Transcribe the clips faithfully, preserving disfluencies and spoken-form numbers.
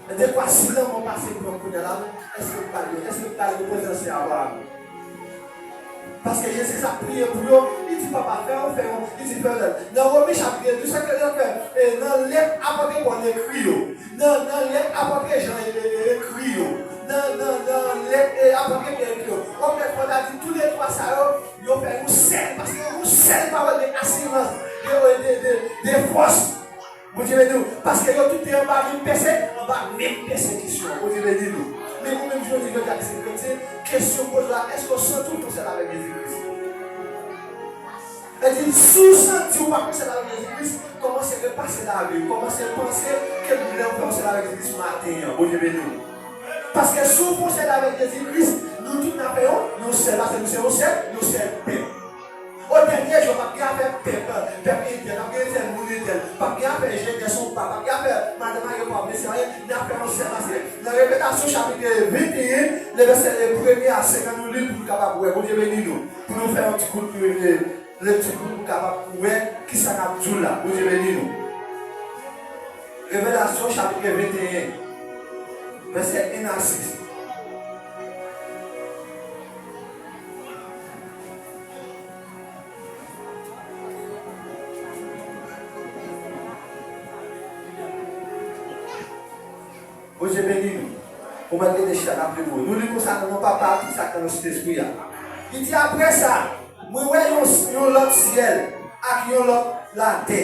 Dekwa, si lanmò pase pran kounye a la, èske m pral, èske m pral repoze ansyen avwa a? Paske Jezi Kris ap priye pou yo, li di, "Papa, fè yon, fè yon," li di, "Fè yon lòt." Nan Women chapit de, sa ke, sa ke, e, nan lèt apòt Pòl ekri yo, nan, nan lèt apòt Jan e, e, e, ekri yo, nan, nan, nan lèt, e, apòt Pyè ekri yo, w ap wè Pòl la di toulètwa sa yo, yo fè yon sèl, paske yo yon sèl pawòl de asirans, de, de, de, de fòs. Bondye beni w. Paske yo tout te anba menm pèse, anba menm pèsekisyon. Bondye beni nou. Men ou menm jodi, jodi a ki se kretyen, kesyon m poze w la, èske w santi w fè yon sèl avèk Jezi Kris? E di, si w santi w pa fè yon sèl avèk Jezi Kris, kòmanse repase lavi w, kòmanse panse ke m vle w fè yon sèl avèk Jezi Kris maten an. Bondye beni w. Paske si w fè yon sèl avèk Jezi Kris, nou tout n ap fè yon, yon sèl, paske nou se yon sèl, yon sèl pèp. O dènye jou, p ap gen afè pèp, pèp entèl, p ap gen entèl moun entèl, p ap gen afè Jènès ou pa, p ap gen afè madanm ak yo pa, mesye, anyen, n ap fè yon sèl, paske nan Revelasyon chapit venteyen, le vèsè premye a senk, ann nou li l pou nou kapab wè. Bondye beni nou, pou nou fè yon ti kout, e, lekti pou nou kapab wè kisa n ap di w la. Bondye beni nou. Revelasyon chapit venteyen, vèsè en a sis. Bondye beni nou. Ou mèt rete chita, n ap li pou ou. Nou li konsa nan non Papa a, Pitit ak nan Sentespri a. Li di, apre sa, mwen wè yon, yon lòt syèl ak yon lòt latè.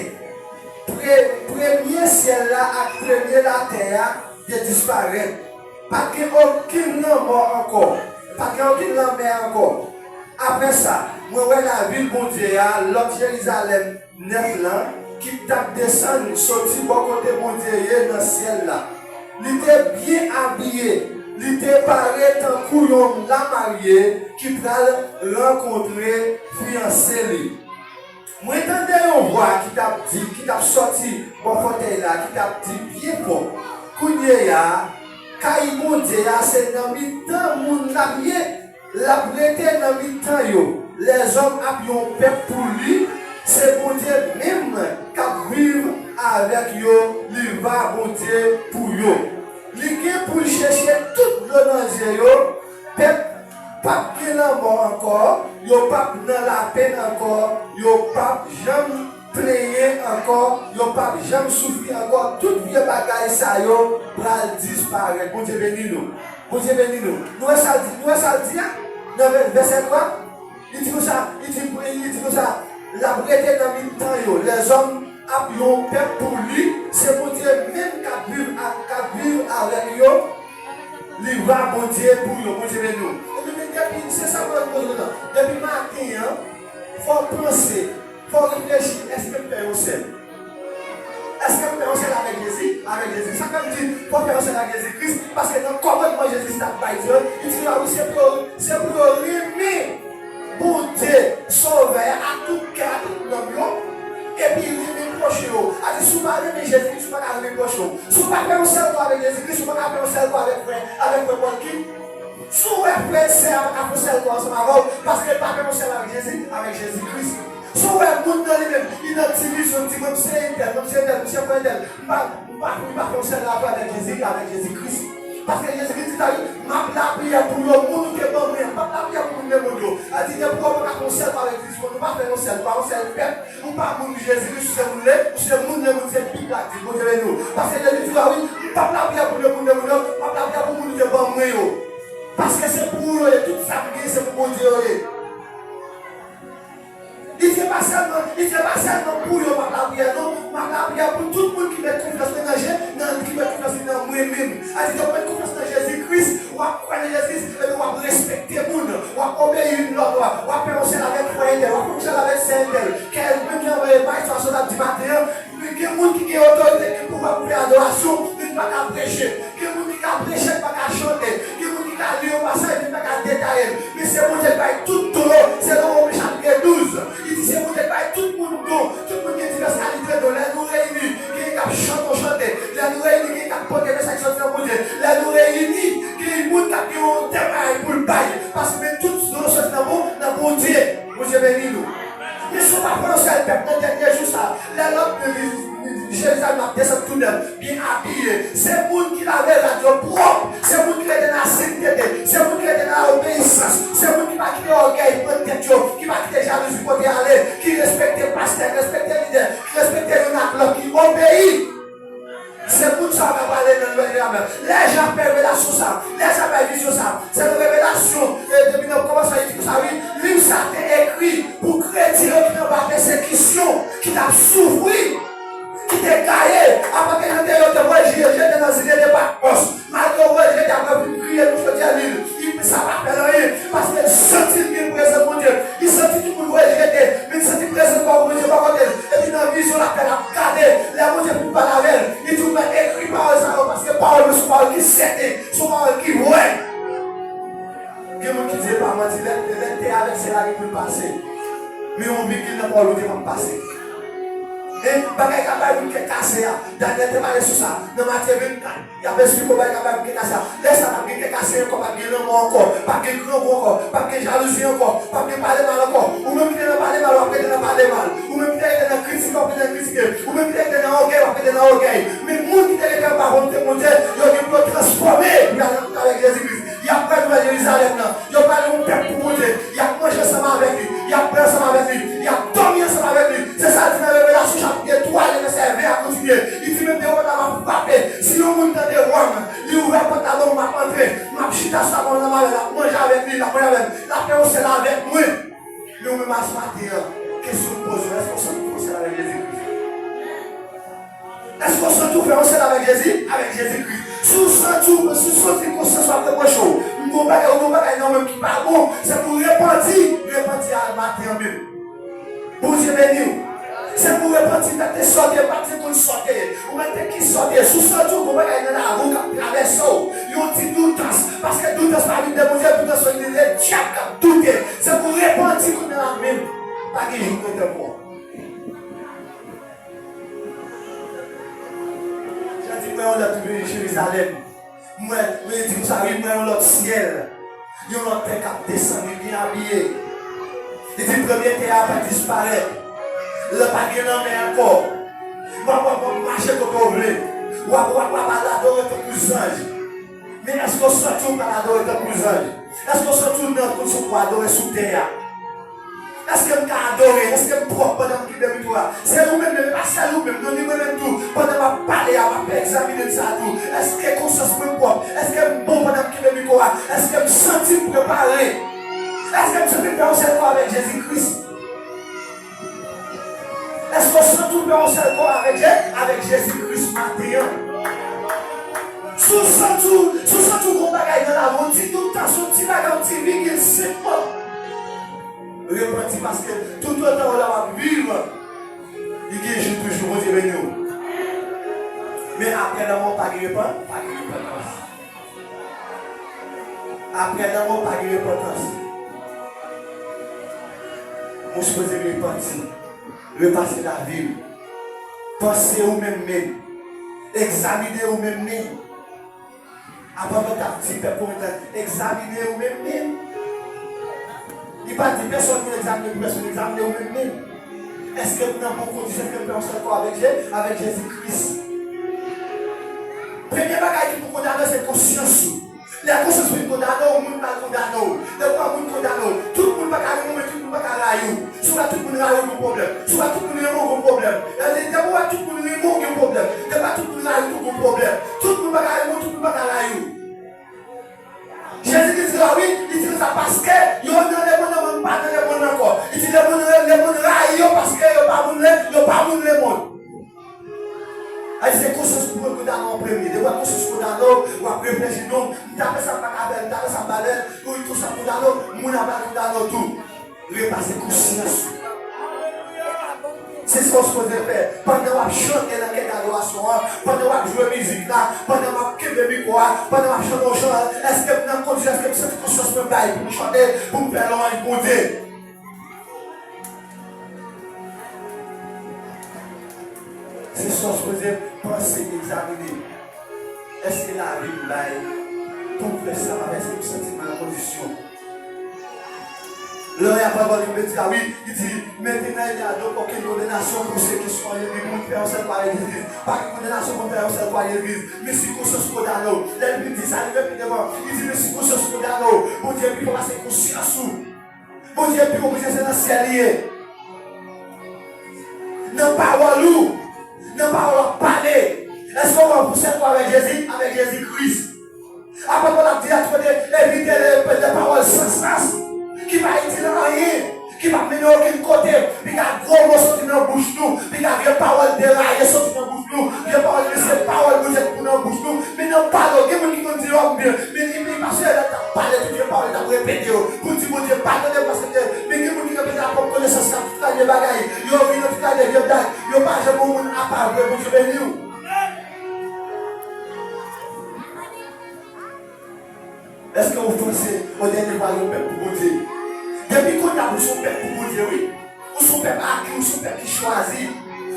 Pre-, premye syèl la ak premye latè a te disparèt. Pa t gen okenn lanmò ankò. Pa t gen okenn lanmè ankò. Apre sa, mwen wè lavil Bondye a, lòt Jerizalèm nèf lan, ki t ap desann soti bò kote Bondye ye nan syèl la. Li te byen abiye, li te pare tankou yon lamarye ki pral rankontre fiyanse li. Mwen tande yon vwa ki t ap di, ki t ap sòti bò fòtèy la, ki t ap di byen fò, kounye a, kay Bondye a se nan mitan moun l ap ye. L ap rete nan mitan yo. Lèzòm ap yon pèp pou li. Se Bondye menm k ap viv avèk yo. Li va Bondye pou yo. Li gen pou l cheche tout dlo nan je yo. Pèp p ap gen lanmò ankò. Yo p ap nan lapenn ankò. Yo p ap janm plenyen ankò. Yo p ap janm soufri ankò. Tout vye bagay sa yo pral disparèt. Bondye beni nou. Bondye beni nou. Nou wè sa l di, nou wè sa l di a? Nan vè-, vèsè twa, li di konsa, li di, li di konsa, l ap rete nan mitan yo. Lèzòm ap yon pèp pou li, se Bondye menm k ap viv ak, k ap viv avèk yo. Li va Bondye pou yo. Bondye beni nou. Ebyen, men depi, se sa mwen di nou la. Depi maten an, fò w panse, fò w reflechi, èske m fè yon sèl? Èske m fè yon sèl avèk Jezi? Avèk Jezi. Sa k fè m di, fò w fè yon sèl avèk Jezi Kris, paske nan kòmandman Jezi t ap bay yo, li di yo, wi, se pou yo, se pou yo renmen Bondye, Sovè a, ak tout kè, ak tout nanm yo, epi renmen pwochen yo. Sa di, si w pa renmen Jezi Kris, ou pa ka renmen pwochen w. Si w pa fè yon sèl kò avèk Jezi Kris, ou pa ka fè yon sèl kò avèk frè, avèk frè Pòl ki Si w wè frè e sè a pa ka fè yon sèl kò ansanm avè w, paske l pa fè yon sèl avèk Jezi, avèk Jezi Kris. Si w wè moun nan li menm, li nan divizyon, li di, mwen, m se entèl, mwen, m se entèl, m se frè entèl, m pa, m pa, li pa fè yon sèl avè avèk Jezi, avèk Jezi Kris. Paske Jezi Kris di sa, wi, m ap lapriyè pou yo, moun ou te ban mwen an, m ap lapriyè pou moun lemonn yo. Sa di, depi w pa ka fè yon sèl kò avèk Jezi, nou pa fè yon sèl kò, yon sèl pèp, ou pa moun Jezi Kris, ou se moun le, ou se moun lemonn, se Bib la k di, Bondye beni w. Paske Jezi di sa, wi, m p ap lapriyè pou lemonn yo, m ap lapriyè pou moun ou te ban mwen yo. Paske se pou ou yo ye, tout sa m genyen se pou Bondye yo ye. Li di pa sèlman, li di pa sèlman pou yo m ap lapriyè non, m ap lapriyè pou tout moun ki met konfyans li nan Je-, nan, ki met konfyans li nan mwen menm. Sa di, yo met konfyans nan Jezi Kris, w ap kwè nan Jezi Kris, epi w ap respekte moun, w ap obeyi youn lòt, w ap, w ap fè yon sèl avèk frè entèl, w ap fè yon sèl avèk sè entèl. Kè menm jan Maestro Asson t ap di maten an, men gen moun ki gen otorite, gen pouvwa pou fè adorasyon, men pa ka preche. Gen moun ki ka preche, pa ka chante. Gen moun ki ka li yon pasaj, men pa ka detaye l. Men se Bondye k bay tout Sa va pale nan lwen de la mè. Lè Jan ap fè revelasyon sa, lè Jan ap fè vizyon sa, se nan revelasyon, e, depi nan kòmansman, li di konsa, wi, liv sa te ekri pou kretyen yo ki nan ba pèsekisyon, ki t ap soufri, ki te gaye, apre ke Jan te yo te voye jete nan zile de Patmòs. Malgre yo voye jete, apre vin kriye nou jodi a, li, li, sa pa fè l anyen, paske l santi l gen prezans Bondye. Li santi tout moun voye jete, men li santi prezans Bondye bò kote l. Epi nan vizyon l ap fè, l ap gade, lè Bondye fin pale avè l, li di, ou mèt ekri pawòl sa yo, paske pawòl mwen se yon pawòl ki sèten, se yon pawòl ki vrè. Gen moun ki di, e pa manti, lè, lè te avèk sèl la, gen moun pase. Men yon vigil nan pawòl ou te p ap pase. E bagay k ap bay moun kè kase a, Daniel te pale sou sa, nan Matye vennkat. Y ap esplike w bagay k ap bay moun kè kase a. Lè sa, p ap gen kè kase ankò, p ap gen lanmò ankò, p ap gen grangou ankò, p ap gen jalouzi ankò, p ap gen pale mal ankò. Ou menm ki te nan pale mal, w ap rete nan pale mal. Ou menm ki te rete nan kritike, w ap rete nan kritike. Ou menm ki te rete nan ògèy, w ap rete nan ògèy. Men moun ki te rete anba volonte Bondye, yo gen pou yo transfòme pou y al nan tout avèk Jezi Kris. Y ap pran Nouvèl Jerizalèm nan. Yo pral yon pèp pou Bondye. Y ap manje ansanm avèk li. Y ap bwè ansanm avèk li. Y ap dòmi ansanm avèk li. Se sa l di nan Revelasyon chapit twa, vèsè ven a kontinye. Li di, men demen m ap frape. Si yon moun tande vwa m, li ouvè pòt la ban mwen, m ap antre. M ap chita sou tabò ansanm avè l, l ap manje avèk li, l ap manje avè m. L ap fè yon sèl avèk mwen. Men ou menm a maten an, kesyon m poze w, èske w santi w fè yon sèl avèk Jezi Kris? Èske w santi w fè yon sèl avèk Jezi? Avèk Jezi Kris. Si w santi w, si w santi konsyans w ap repwoche w, m gen yon bagay, ou gen yon bagay nan ou menm ki pa bon, se pou w repanti, repanti a maten an menm. Bondye beni w. Se pou w repanti, tèt te sòte, pa t konn sòte. Ou mèt te ki sòte. Si w santi w gen yon bagay nan lavi w k ap travèse w, yon ti doutans, paske doutans pa vin de Bondye, doutans vin de dyab k ap doute. Se pou w repanti kounye a la menm. Pa gen jou k rete ankò. Jan di, m wè yon lòt Jerizalèm. M wè, m wè, li di konsa, wi, m wè yon lòt syèl. Yon lòt tè k ap desann, li byen abiye. Li di, premye tè a pa disparèt. Lè pa gen lanmè ankò. W ap, w ap, w ap mache kote w vle. W ap, w ap, w ap al adore tankou zanj. Men èske w santi w pral adore tankou zanj? Èske w santi w nan kondisyon pou adore sou tè a? Èske m ka adore? Èske m pwòp pandan m kenbe mikwo a? Se ou menm, men pa sèl ou menm, non, ni mwen menm tou. Pandan m ap pale a, m ap egzamine sa tou. Èske konsyans mwen pwòp? Èske m bon pandan m kenbe mikwo a? Èske m santi m prepare? Èske m santi m fè yon sèl kò avèk Jezi Kris? Èske w santi w fè yon sèl kò avèk Je-, avèk Jezi Kris maten an? Si w santi w, si w santi w gen yon bagay nan lavi w, yon ti doutans, yon ti bagay, yon ti vigil, senpman repanti, paske toutotan w la w ap viv, li gen jou toujou, Bondye beni w. Men apre lanmò, pa gen repan-, pa gen repantans. Apre lanmò, pa gen repantans. Ou sipoze repanti, repase lavi w. Panse ou menm menm. Egzamine ou menm menm. Apot Pòl t ap di pèp Korent lan, egzamine ou menm menm. Li pa di pèsonn pou egzamine pou pèsonn, egzamine ou menm menm. Èske m nan bon kondisyon, èske m fè yon sèl kò avèk Je-, avèk Jezi Kris? Premye bagay ki pou kondane w se konsyans ou. Lè konsyans ou vin kondane w, moun pral kondane w. Depi w wè moun kondane w, tout moun pa ka renmen w, men tout moun pa ka rayi w. Si w wè tout moun rayi w, gen yon pwoblèm. Si w wè tout moun renmen w, gen yon pwoblèm. Depi w wè tout moun renmen w, gen yon pwoblèm. Depi w wè tout moun rayi w, gen yon pwoblèm. Tout moun pa ka renmen w, tout moun pa ka rayi w. Jezi te di la, wi, li di konsa, paske yo nan lemonn nan, mwen m pa nan lemonn nan ankò. Li di lemonn, lemonn rayi yo paske yo pa moun le-, yo pa moun lemonn. Ay, se konsyans pou mwen kondane w an premye. Depi w wè konsyans kondane w, w ap reflechi, non, m ta fè sa, m pa ka fè l, m ta fè sa, m pa fè l, wi, konsyans kondane w, moun ap kondane w tou. Repase konsyans ou. Se sa w sipoze fè. Pandan w ap chante nan kè dadorasyon an, pandan w ap jwe mizik la, pandan w ap kenbe mikwo a, pandan w ap chante yon chan, èske m nan kondisyon, èske m santi konsyans mwen bay pou m chante, pou m fè lwanj Bondye? Se sa w sipoze panse, egzamine. Èske lavi m bay pou m fè sa m ap, èske m santi m nan kondisyon? Lè y ap pale de medya, wi, li di, mentenan il y a donc aucune condamnation pour ceux qui sont en Jésus, moun ki fè yon sèl kò avèk Jezi. Pa gen kondanasyon pou moun fè yon sèl kò avèk Jezi. Men si konsyans kondane w. Lè l vin di sa, li vin pi devan. Li di, men si konsyans kondane w, Bondye pi wo pase konsyans ou. Bondye pi wo, Bondye se nan syèl li ye. Nan pawòl ou, nan pawòl w ap pale, èske w wè yon sèl kò avèk Èske ou panse o dènye fwa yon pèp pou Bondye? Depi kounye a, ou se yon pèp pou Bondye, wi. Ou se yon pèp aki, ou se yon pèp ki chwazi.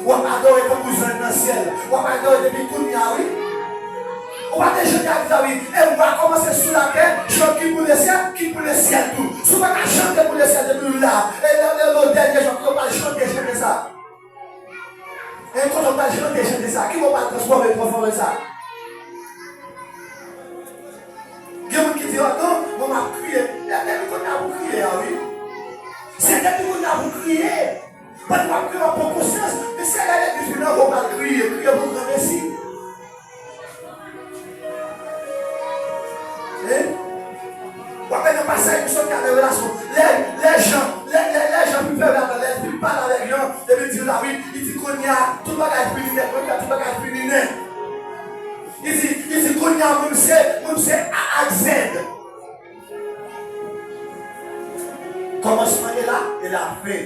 W ap adore tankou zanj nan syèl. W ap adore depi kounye a, wi. Ou pa te jodi a di sa, wi. E m va kòmanse sou latè, chante ki pou lesyèl, ki pou lesyèl tou. Si w pa ka chante pou lesyèl depi w la, e lè, lè, lè, dènye jou, yo pral chante, chante sa. E kote w pral chante, chante sa? Ki bò w pral transfòme, transfòme sa? Gen moun ki di, "Oh non, mwen m ap kriye." E depi kounye a pou kriye a, wi. Se depi kounye a pou kriye. Pandan w ap kriye, w ap pran konsyans. Men se lè legliz vin anba w pral kriye, kriye pou granmesi. Hein? W ap wè nan pasaj nou sot nan Revelasyon. Lè, lè Jan, lè, lè, lè Jan fin fè radan, lè l fin pale avèk Jan, epi l di la, wi, li di, "Kounye a, tout bagay fini nèt, mwen fè tout bagay fini nèt." Li di, li di, "Kounye a, mwen se, mwen se A ak Z. Kòmansman e la, e lafen."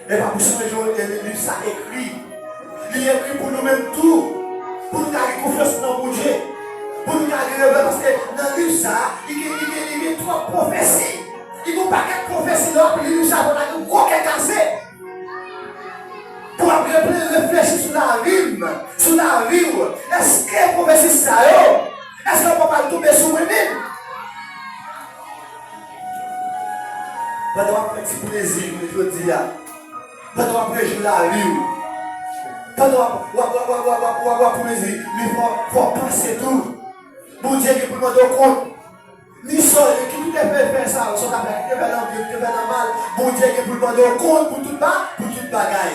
E pa pou chanje, e li, liv sa ekri. Li ekri pou nou menm tou. Pou nou ka gen konfyans nan Bondye. Pou nou ka gen revè, paske nan liv sa, li gen, li gen, li gen twòp pwofesi. Li gen yon pakèt pwofesi, lè w ap li liv sa, fò w ta gen gwo kè kase. Pou w ap reple-, reflechi sou lavi m, sou lavi w. Èske pwofesi sa yo, èske yo pa pral tonbe sou mwen menm? Pandan w ap pran ti plezi w jodi a, pandan w ap rejwi lavi w, pandan w ap, w ap, w ap, w ap, w ap, w ap, w ap pran plezi, men fò, fò w panse tou. Bondye gen pou l mande w kont. Ni sa w ye, ki te fè, fè sa, sa w ta fè, ki te fè l an byen, ki te fè l an mal, Bondye gen pou l mande w kont pou tout ba-, pou tout bagay.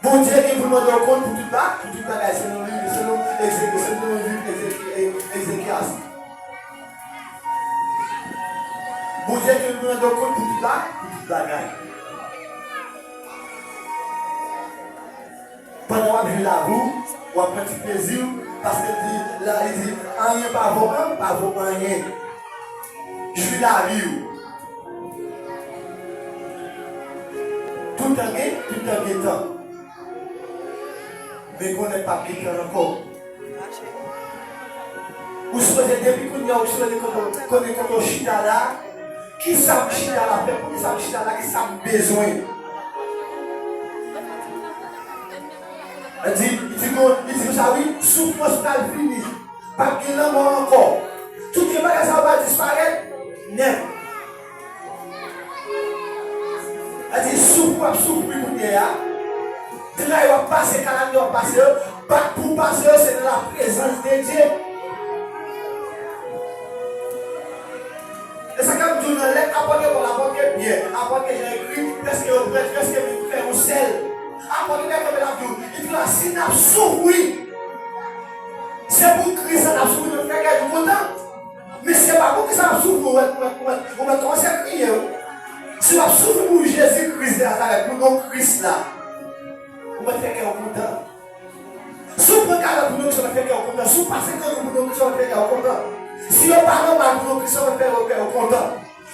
Bondye gen pou l mande w kont pou tout ba-, pou tout bagay, selon li, selon Egze-, selon liv Egze-, e-, Ezekyas. Bondye gen pou l mande w kont pou tout ba-, pou tout bagay. Pandan w ap jwi lavi w, w ap pran ti plezi w, paske l di, la, li di, anyen pa vo, pa vo anyen. Jwi lavi w. Tout tan gen, tout tan gen tan. Men konnen p ap gen tan ankò. Ou sipoze depi kounye a, ou sipoze konnen, konnen kote w chita la. Kisa m chita la fè? Poukisa m chita la? Kisa m bezwen? Li di, li di, li di konsa, wi, soufrans pral fini. P ap gen lanmò ankò. Tout vye bagay sa yo va disparèt nèt. Sa di soufri w ap soufri kounye a, tray w ap pase, kalamite w ap pase yo, bak pou w pase yo, se nan laprezans de Dye. E sa k ap di w nan lèt apòt Pòl, apòt Pyè, apòt Jan ekri, prèske yo prèt, prèske vin fè yon sèl. Apòt Pyè kanpe l ap di w, li di la, si n ap soufri, se pou Kris la n ap soufri, nou fè kè nou kontan. Men se pa pou ki sa w ap soufri, ou mèt, ou mèt, ou mèt, ou mèt kòmanse kriye, wi. Si w ap soufri pou Jezi Kris de Nazarèt, pou non Kris la, ou mèt fè kè w kontan. Si w pran kalòt pou non Kris la, ou mèt fè kè w kontan. Si w pase grangou pou non Kris la, ou mèt fè kè w kontan. Si yo pale w mal pou non Kris la, ou mèt fè kè w kontan.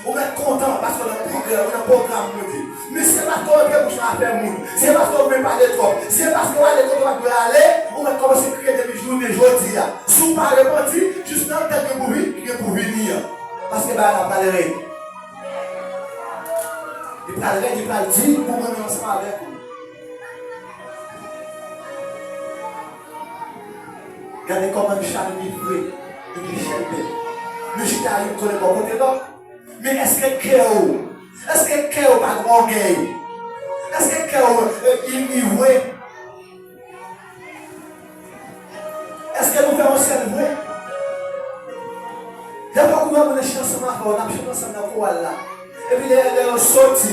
Ou mèt kontan paske w nan pwogram, ou nan pwogram Bondye. Men se paske w rantre bouch nan afè moun. Se paske w vle pale twòp. Se paske w ale kote w pa t dwe ale, ou mèt kòmanse kriye depi jounen jodi a. Si w pa repanti, jis nan tan ki gen pou vi-, ki gen pou vini an. Paske bagay la pral rèd. Li pral rèd, li pral di pou mwen menm ansanm avèk ou. Gade kòman nou chak nou gen fre, nou gen chèlbè. Nou chita youn kole bò kote lòt. Men èske kè w, èske kè w pa gen ògèy? Èske kè w, e, ini vre? Èske nou fè yon sèl vre? Dèfwa ou wè moun nan chita ansanm avè w, n ap chante ansanm nan koral la. Epi lè, lè yo soti,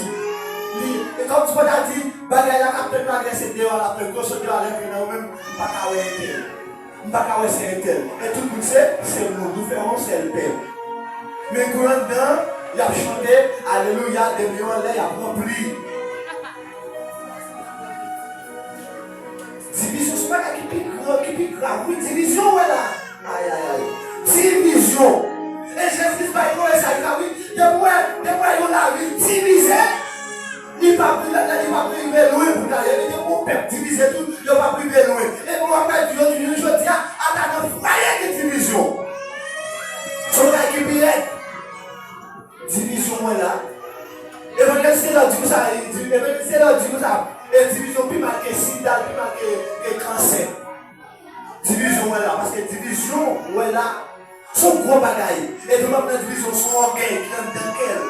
li, e kòm si w ta di, bagay la k ap tann yo adrese deyò la, men gwo sot deyò a rantre nan yo menm, m pa ka wè entèl. M pa ka wè se entèl. E tout moun se, se moun. Nou fè yon sèl pèp. Men kou yo anndan, y ap chante, alelouya, depi yo anlè, y ap ranpli. Divizyon se bagay ki pi gran, ki pi grav. Wi, divizyon, w wè la. Ay, ay, ay. Divizyon. E Jezi bay Noye sa, li di, wi, depi w wè, depi w wè yon lavil divize, li p ap, li, li p ap rive lwen pou l ale. Li di, o, Pèp divize tou, yo p ap rive lwen. Epi w ap gade yo toujou jodi a, ata nan fwaye gen divizyon. Se yon bagay ki pi rèd. Divizyon w wè la. Evanjelis Taylor di konsa, evanjelis Taylor di konsa, e divizyon pi mal ke sida, pi mal ke, ke kansè. Divizyon w wè la, paske divizyon w wè la, se yon gwo bagay. E tou w ap nan divizyon, se yon ògèy ki anndan kè l.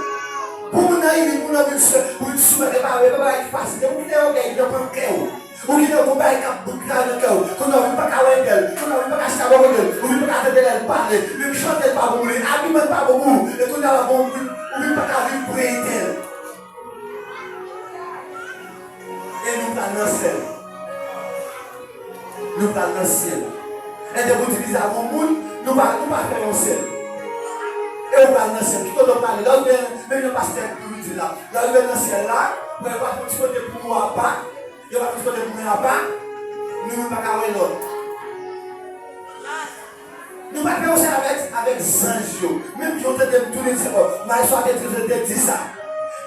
Pou moun nan inik, moun nan vin sou, pou vin soumèt, e pa, e pa bagay ki fasil. Depi w kite ògèy nan pran kè w, ou kite yon bagay k ap bout la nan kè w. Kounye a, ou vin pa ka wè tèl, kounye a, ou vin pa ka chita bò kote l, ou vin pa ka tande lè l pale, menm chante l pa bon pou li, abiman l pa bon pou ou, e kounye a, bon, ou vin, ou vin pa ka viv preytèl. E nou pral nan syèl. Nou pral nan syèl. E depi w divize ak yon moun, nou pa, nou pa fè yon sèl. E ou pral nan syèl. Ki kote w prale? Lè w rive, menm jan pastè Pierre di la, lè w rive nan syèl la, pou yo pa fè yon ti kote pou ou apa, yo pa fè yon ti kote pou mwen apa, nou menm pa ka wè lòt. Nou pa t fè yon sèl avèk, avèk zanj yo. Menm jan w tande m tounen di sa, Maestro a te di, te di sa.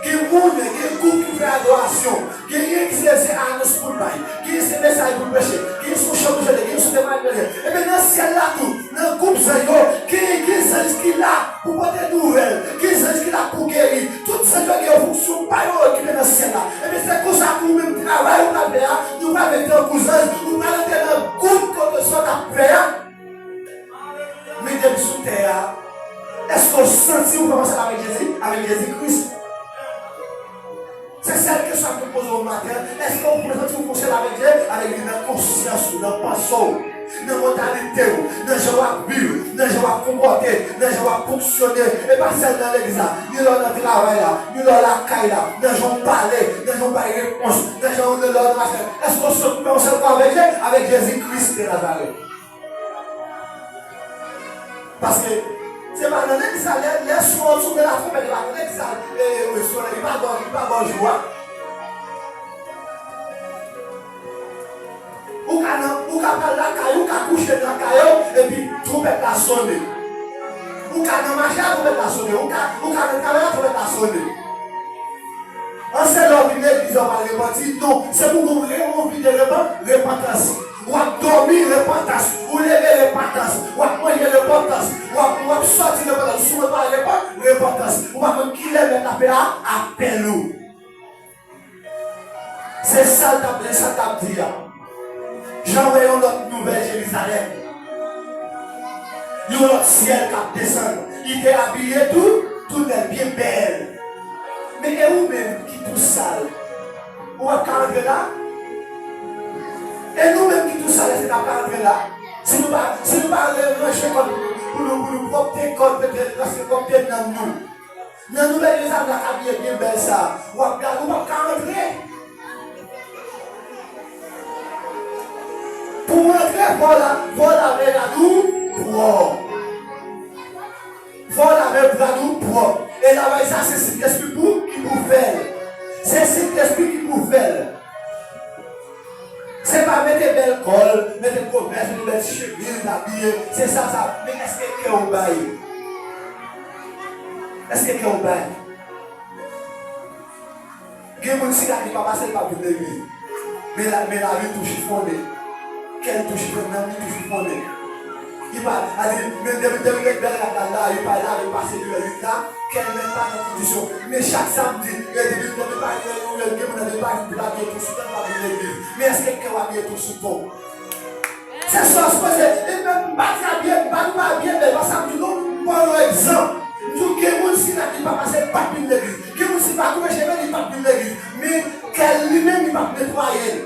Gen moun, gen gwoup ki fè adorasyon. Genyen ki se, se anons pou l bay. Genyen se mesaj pou l preche. Genyen se yon chan pou l chante. Genyen se yon temwayaj pou l fè. Ebyen, nan syèl la tou, nan gwoup zanj yo, gen, gen zanj ki la pou pote nouvèl. Gen zanj ki la pou geri. Tout zanj yo gen yon fonksyon pa yo okipe nan syèl la. Ebyen, se konsa pou ou menm, travay ou pral fè a, nou pral fè tankou zanj, ou pral antre nan gwoup kote sa w t ap fè a. Men depi sou tè a, èske w santi w fè yon sèl avèk Jezi, avèk Jezi Kris? Se sèl kesyon m ap poze w maten an, èske w santi w fè yon sèl avèk Jezi, avèk li nan konsyans ou, nan panse w, nan mantalite w, nan jan w ap viv, nan jan w ap konpòte, nan jan w ap fonksyone, e pa sèl nan legliz la, ni lè w nan travay la, ni lè w lakay la, nan jan w pale, nan jan w bay repons, nan jan w nan lè w nan mache. Èske w santi w fè yon sèl kò avèk Jezi, avèk Jezi Kris de Nazarèt? Paske se pa nan legliz la, lè, lè son an sonnen latwonpèt, se pa nan legliz la, e, e, e, son an, li pa ba w, li pa ba w jou a. Ou ka nan, ou ka pral lakay ou, ou ka kouche nan kay ou, epi twonpèt la sonnen. Ou ka nan mache a, twonpèt la sonnen. Ou ka, ou ka nan travay la, twonpèt la sonnen. An se lè w vin legliz la w pral repanti? Non, se pou gon re-, anvi de repan-, repantans. W ap dòmi, repantans. Ou leve, repantans. W ap manje, repantans. W ap, w ap sòti, repantans. Ou sou wout pa repan-, repantans. Ou pa konn kilè mèt la fè a, apèl ou. Se sa l t ap, se sa l t ap di a. Jan wè yon lòt nouvèl Jerizalèm. Yon lòt syèl k ap desann. Li te abiye tou, tou nèf, byen bèl. Men e ou menm ki tou sal, ou ap ka antre la? E nou menm ki tou sal, èske n ap ka antre la? Si nou pa, si nou pa re-, ranje kò n pou nou, pou nou, pou nou pwòpte kò n, pwòpte, pwòpte nanm nou. Nan nouvèl Jerizalèm la k abiye byen bèl sa, w ap gade, ou p ap ka antre. Pou w antre, fò w la, fò w lave rad ou pwòp. Fò w lave rad ou pwòp. E lavay sa, se Sentespri pou, ki pou fè l. Se Sentespri ki pou fè l. Se pa mete bèl kòl, mete gwo vès, mete bèl chemiz, abiye, se sa, sa. Men èske kè w bay? Èske kè w bay? Gen moun, si lavi pa pase, l p ap vin legliz. Men la, men lavi tou chifonnen. Kè l tou chifonnen, nanm li tou chifonnen. Li pa, a di, men depi, depi gen bèl rad la, li pa lave, pase deyò, li la, kè l menm pa nan kondisyon. Men chak samdi, e depi, depi pa gen yon lè, gen moun nan depi pa vin pou l abiye tou sou tèt, pa vin legliz. Men èske kè w abiye tou sou tèt? Se sa w sipoze, e menm m pa di abiye, m pa di w pa abiye bèl, paske m di nou, m ba w yon egzanp. M di w gen moun si lavi pa pase, l p ap vin legliz. Gen moun si pa koupe cheve, li p ap vin legliz. Men kè l li menm, li p ap netwaye l.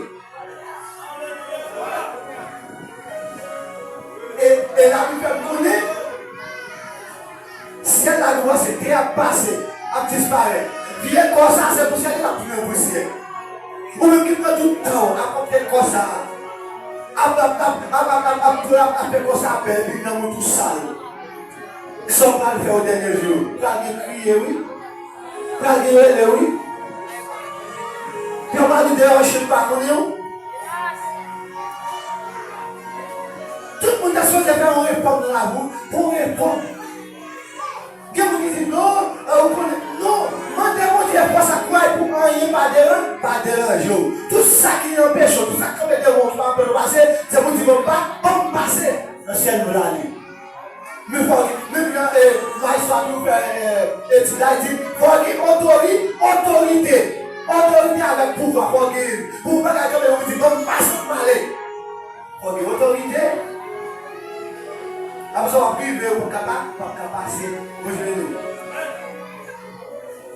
E, e Labib fè m konnen, syèl la nou wè se tè ap pase, ap disparèt. Vye kò sa se pousyè li ap tounen pousyè. Ou menm ki pran tout tan w ap pòte kò sa, ap, ap, ap fè kò sa bèl, epi nanm ou tou sal. Sa w pral fè o dènye jou? Pral gen kriye, wi. Pral gen rele, wi. Yo pral di deyò chen pa konnen w. Tout moun ta sipoze fè yon refòm nan lavi w, fè yon refòm. Gen moun ki di, "Non, e, ou konnen." Non, mande Bondye fòs ak kouraj pou anyen pa deran-, pa deranje w. Tout sa ki anpeche Ak pouvwa, fò w gen, pou w pa ka kanpe, ou di, "Ban m pase, m pale." Fò w gen otorite. Apre sa, w ap rive, ou p ap ka pa, w p ap ka pase, ou jwenn ou.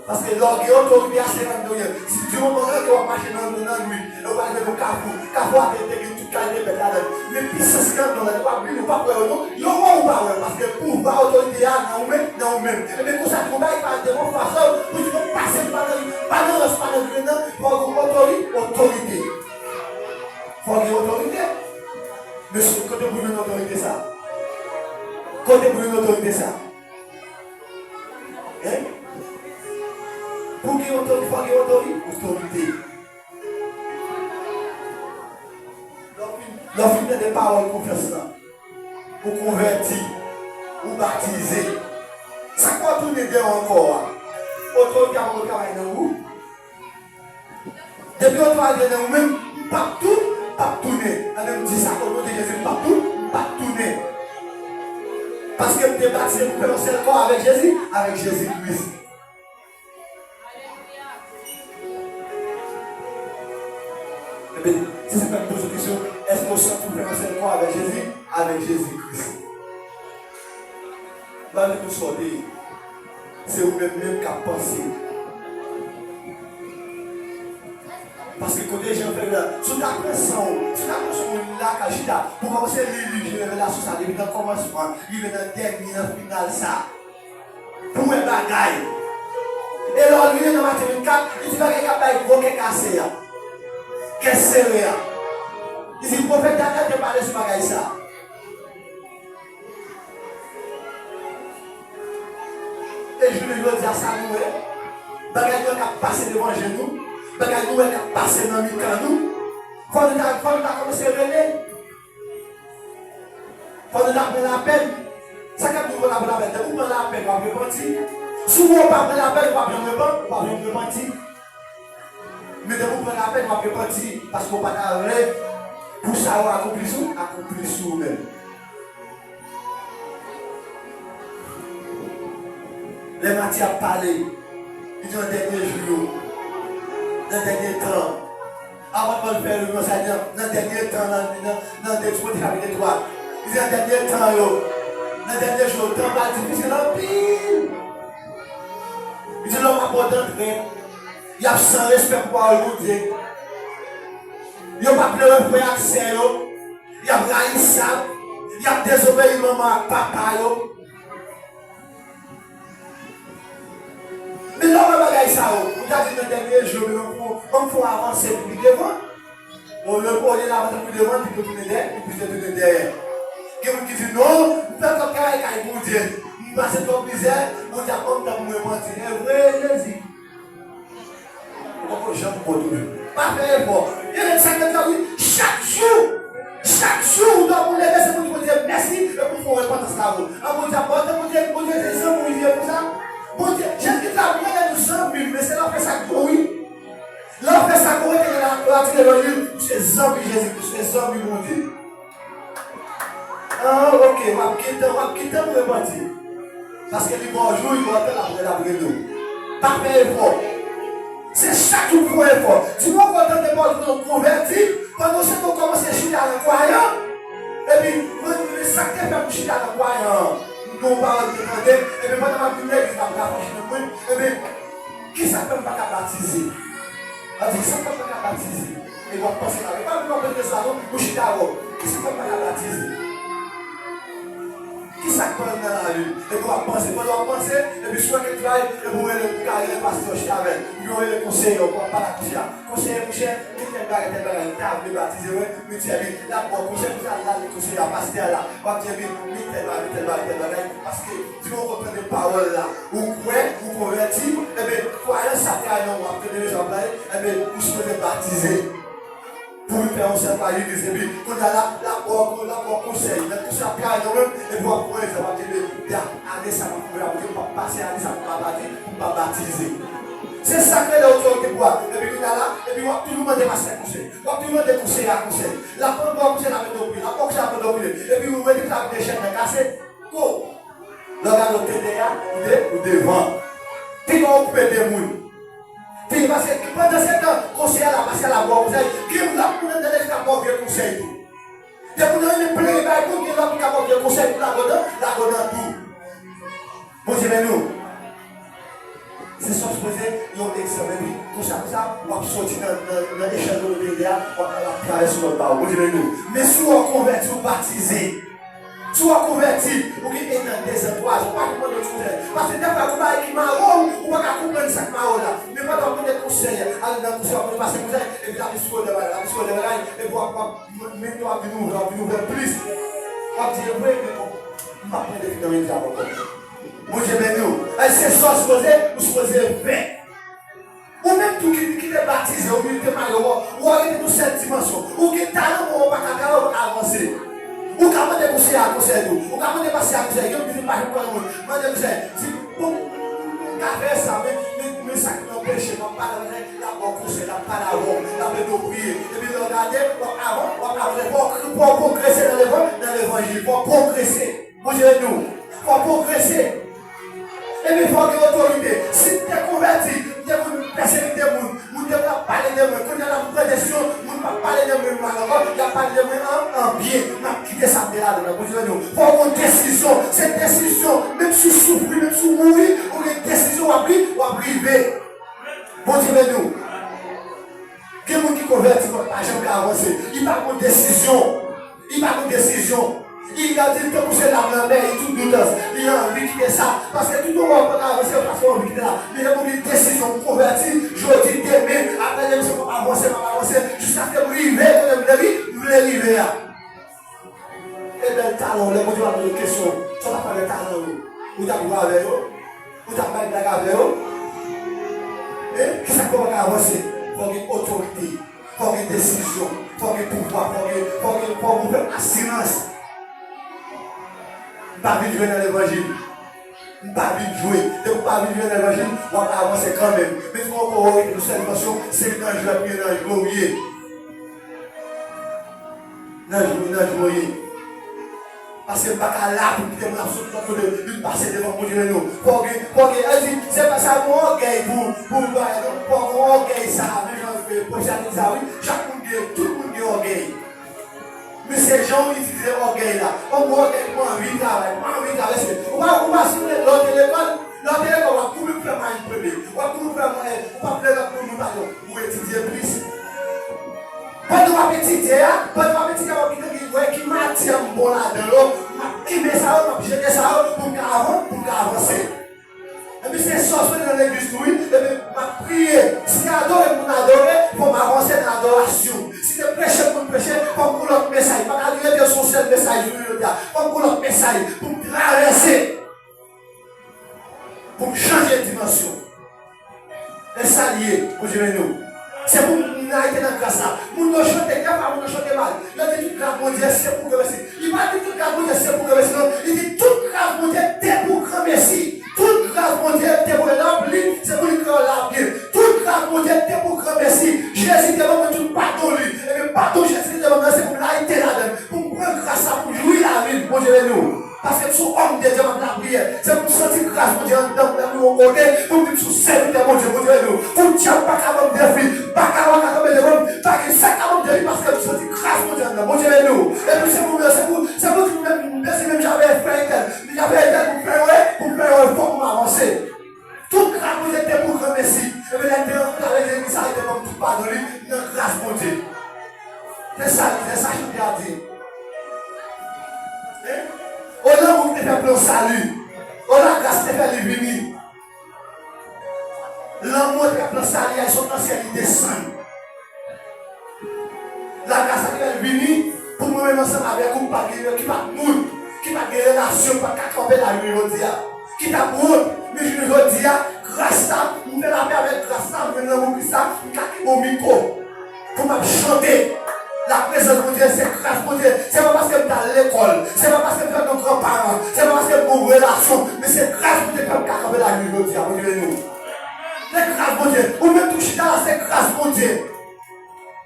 Paske lè w gen otorite a, se pa de ryen. Si di moman ke w ap mache nan, nan nwit, e w pa rive nan kafou, kafou a te, te gen tout kalite bèt ladan l. Men pisans ki anndan w la, ou p ap li, ou p ap wè yo non. Yo wè w, ou pa wè yo, paske pouvwa, otorite a nan ou menm, nan ou menm. Ebyen konsa, tou bagay pa de yon fason, pou di, "Ban m pase, m pa nan, pa nan rans, pa nan grenn nan." Fò w gen otori-, otorite. Fò w gen otorite. Mesye, kote pou jwenn otorite sa? Kote pou jwenn otorite sa? Hein? Pou gen otori-, fò gen otori-, otorite. Lè w fin, lè w fin tande pawòl konfyans lan, ou konvèti, ou batize. Sa k fè w tounen deyò ankò a? Otorite a poko travay nan ou. Depi otorite a nan ou menm, m p ap tou, m p ap tounen. Ann, m di sa, o non de Jezi, m p ap tou, m p ap tounen. Paske m te batize pou fè yon sèl kò avèk Jezi, avèk Jezi Kris. Ebyen, se sa k fè m poze w kesyon, èske w santi w fè yon sèl kò avèk Jezi, avèk Jezi Kris? M pa vle pou sa w te ye. Se ou menm menm k ap panse. Paske kote Jan fè la, si w ta pran san w, si w ta pran san w lakay chita, pou kòmanse li, li, li, revelasyon sa, depi nan kòmansman, rive nan dènye, nan final sa. Pou wè bagay. E lè w li nan Matye vennkat, li di bagay k ap bay gwo kè kase a, kè sere a. Li di pwofèt Danyèl te pale sou bagay sa. E jounen jodi a, sa nou wè, bagay nou wè k ap pase devan je nou, bagay nou wè k ap pase nan mitan nou, fò nou ta, fò nou ta kòmanse rele. Fò nou ta pran lapèn. Sa k ap di w fò w ta pran lapèn? Depi w pran lapèn, w ap repanti. Si w pa pran lapèn, w p ap janm repan-, w p ap janm repanti. Men depi w pran lapèn, w ap repanti, paske w pa ta vle pou sa yo akonpli sou, akonpli sou ou menm. Lè Matye ap pale, li di nan dènye jou yo, nan dènye tan, apot Pòl fè referans a nan, nan dènye tan, nan, nan, nan de Timote chapit twa, li di nan dènye tan yo, nan dènye jou yo, tan pral difisil anpil. Li di lòm ap pòtan trèt, y ap san respè pou pawòl Bondye. Yo p ap vle wè frè ak sè yo. Y ap rayisab. Y ap dezobeyi manman ak papa yo. Men lè w wè bagay sa yo, ou ta di nan dènye jou, men ban m fè w avanse pou pi devan. Olye, olye l avanse pou devan, li pou tounen dèyè, li pou tounen dèyè. Gen moun ki di, "Non, m fè twòp travay kay Bondye. M pase twòp mizè, Bondye ap ban m tan pou m repanti." E vre, Jezi. Ou poko janm bon toujou. Pa fè efò. Gen nèg sa k ap di, chak jou, chak jou, w dòmi, w leve, se pou di Bondye mèsi, e pou fè yon repantans la pou ou. An Bondye ap bon, Bondye, Bondye se zanmi w, li ye pou sa. Bondye, Jezi Kris la, Bondye nou zanmi, men se lè w fè sa k bon, wi. Lè w fè sa k bon, rete la, w ap di devan li, ou se zanmi Jezi Kris, ou se zanmi Bondye. Ah, ok, w ap gen tan, w ap gen tan pou repanti. Paske li ba w jou, li ba w tan, l ap, l ap rele w. Pa fè efò. Se chak jou pou fè efò. Di mwen kontan de pòl pou nou konvèti, pandan se tan w kòmanse chita nan kwayan, epi mwen, mwen, sa k te fè m chita nan kwayan an, nou pawòl te tande, epi pandan m ap vin legliz, m ap raproche nan mwen, epi Kisa k fè m pa ka batize? An di, kisa k fè m pa ka batize? E w ap panse la, e pa menm w ap panse sa non, ou chita wè. Kisa k fè m pa ka batize? Kisa k pran nan lavi m? Epi w ap panse, pandan w ap panse, epi si w wè kèk bagay, epi w rele, ou ka rele pastè w chita avè l, oubyen w rele konseye w, w ap pale ak konseye a. Konseye, monchè, gen tèl bagay, tèl bagay, m ta vle batize, wi. Li di, ebyen, l ap ba w konsèy, pou sa, l al konsèy a pastè a la. W ap di, ebyen, men tèl bagay, men tèl bagay, tèl bagay. Paske, di w konn tande pawòl la. Ou kwè, ou konvèti, ebyen, kwayans sa te al nan w ap tande leson ap pale, ebyen, ou sipoze batize. Pou vin fè yon sèl pa legliz, epi, kounye a la, l ap ba w, l ap ba w konsèy. Nan tout sa ap travay nan menm, epi w ap pran egzanp, w ap di, ebyen, ane sa m ap pran la, Bondye, m p ap pase ane sa m pa bati-, m pa batize. Se sa k rele otorite pou w a. Epi kounye a la, epi w ap toujou mande pastè konsèy. W ap toujou mande konseye a konsèy. L ap pran bò konseye la mete w pri. L ap pran konseye la mete w pri. Epi ou rete sa vide chèn nan kase. Ko. Lè w gade w te dèyè, ou de, ou devan. Pi bon w koupe de moun. Pi paske pandan se tan, konseye Konsa, konsa, w ap soti nan, nan, nan echèl kote w te ye a, w ap, w ap travèse lòt ba w. Bondye beni w. Men si w konvèti, w batize. Si w konvèti, ou gen ennan, dezan, twa zan, w pa janm mande konsèy. Paske dèfwa, gon bagay ki mare w, ou pa ka konprann sa k mare w la. Men pandan w ap mande konsèy, ale nan konsèy, w ap mande pastè konsèy, epi l ap esplike w de bagay, l ap esplike w de bagay, epi w ap, w ap, men w ap vin ouvè, w ap vin ouvè plis. W ap di, e vre, men bon, m p ap pran defi nan men dyab ankò. Bondye beni w. Ay, se sa w sipoze, ou sipoze fè. Ou menm tou ki, ki te batize, ou ki te mare, ou, ou rete nan sèl dimansyon. Ou gen talan, men ou pa ka travay, ou pa ka avanse. Ou ka mande konsèy a konsèy tou. Ou ka mande pastè a konsèy. Gen moun ki di, "M pa janm konn moun." Mande konsèy. Di, "Bon, m ka fè sa, men, men, men sa ki anpeche m, m ap pale avè l, l ap ba w konsèy, l ap pale avè w, l ap ede w priye." Epi lè w gade, w ap avan, w ap avanse, fò w, fò w pwogrese nan levan-, nan levanjil, fò w pwogrese. Bondye ede w. Fò w pwogrese. Epi fò w gen otorite. Si m te konvèti, m te konn pèsekite moun. Moun te konn ap pale de mwen. Kounye a la m pran desizyon, moun p ap pale de mwen mal ankò, y ap pale de mwen an, an byen. M ap kite sa m te ladan an. Bondye ede w. Fò w gen desizyon. Se desizyon. Menm si w soufri, menm si w mouri, ou gen desizyon, w ap ri-, w ap rive. Bondye ede w. Gen moun ki konvèti, men pa janm ka avanse. Li pa pran desizyon. Li pa pran desizyon. Li gade tankou se lam nan dèyè li tout doutans. Li anvi kite sa. Paske tout moun wè w pa ka avanse, paske w anvi kite la. Men lè moun gen desizyon pou konvèti, jodi, demen, apre demen, se m ap avanse, m ap avanse, jiskaske m rive kote m vle ri-, m vle rive a. E bèl talan w, lè Bondye va poze w kesyon, sa w t ap fè avèk talan w yo? Ou t ap jwe avè yo? Ou t ap bay blag avè yo? Hein? Kisa k fè w pa ka avanse? Fò w gen otorite, fò w gen desizyon, fò w gen pouvwa, fò w gen, fò w gen, fò w gen asirans. M pa vin jwe nan levanjil. M pa vin jwe. Depi w pa vin jwe nan levanjil, w ap avanse kanmenm. Men fò w ankò rete nan sèl dimansyon, se nan jwèt ou ye, nan jwe ou ye. Nan jwe, nan jwe ou ye. Paske m pa ka la pou kite moun ap sot lòt kote, vin pase devan Bondye nou. Fò w gen, fò w gen, el di, se pa sa, gon ògèy pou, pou bagay non. Fò w gen ògèy sa, men jan, eh, pwofesè a te di sa, wi. Chak moun gen, tout moun gen ògèy. Men se jan w itilize ògèy la. Yon gwo ògèy, m anvi travay, m anvi travèse. Ou pa, ou pa sipoze lè w te lekòl, lè w te lekòl, w ap kouri pou fè mwayen premye. W ap kouri pou fè mwayen, ou p ap lè lòt moun, moun pa di w, ou etidye plis. Pandan w ap etidye a, pandan w ap etidye a, w ap kite ki wè ki matyè m bon ladan yo, m ap kenbe sa yo, m ap jete sa yo, pou m ka avan, pou m ka avanse. Epi se sa w sou nan legliz tou, wi. Epi m ap priye. Si se adore m pou n adore, fò m avanse nan adorasyon. Si se preche m pou n preche, fò m gon lòt mesaj. M pa ka rete sou yon sèl mesaj jounen jodi a. Fò m gon lòt mesaj pou m travèse, pou m chanje dimansyon. E sa l ye, Bondye beni w. Se pou m rete nan gras la. Moun yo chante, gen pa moun yo chante mal. Yo di tout gras Bondye, se pou granmesi. Li pa di tout gras Bondye se pou granmesi non. Li di tout gras Bondye te pou granmesi. Tout gras Bondye te pou, lè w ap li, se pou li kreyòl la byen. Tout gras Bondye te pou granmesi. Jezi te ban mwen tout padon li. Ebyen padon Jezi te ban mwen se pou m layite ladan l. Pou m pran gras la, pou m jwi lavi l. Bondye beni w. Paske m se yon òm de Dye, m ap lapriyè. Se pou m santi gras Bondye anndan m, lè m rive yon kote, pou m di m se yon sèvitè Bondye, Bondye beni w. Pou dyab pa ka ban m defi, pa ka, pa ka kanpe devan m, pa gen sa k ka ban m defi, paske m santi gras Bondye anndan m. Bondye beni w. Epi se pou, se pou Se pou di menm, mèsi menm jan avèk frè entèl. Li avèk entèl pou fè yo, pou fè yo fò pou m avanse. Tout gras Bondye te pou granmesi. Epi lè m te rankontre avèk Jezi sa, li te ban m tout padon li nan gras Bondye. Se sa, se sa chante a di. Hein? O lanmou ki te fè plan sali. O lagras te fè li vini. Lanmou te fè plan sali a, li sot nan syèl, li desann. Lagras la ki fè l vini pou mwen menm ansanm avèk ou ki pa t gen, ki pa t moun, ki pa t gen relasyon, ki pa t ka kanpe lavi m jodi a, ki t ap wont, men jounen jodi a, gras la, m fè lapè avèk gras la, m jwenn lanmou Kris la, m ka kenbe yon mikwo pou m ap chante. Laprezans Bondye, se gras Bondye. Se pa paske m t al lekòl, se pa paske m fèk yon gran paran, se pa paske m gen yon relasyon, men se gras Bondye k fè m ka kanpe lavi m jodi a. Bondye beni w. Se gras Bondye. Ou menm tou chita la, se gras Bondye.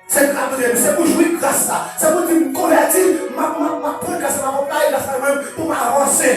Se gras Bondye, se pou jwi gras la. Se pou di m konvèti, m ap, m ap, m ap pran gras la, m ap anplwaye gras la mwen pou m avanse.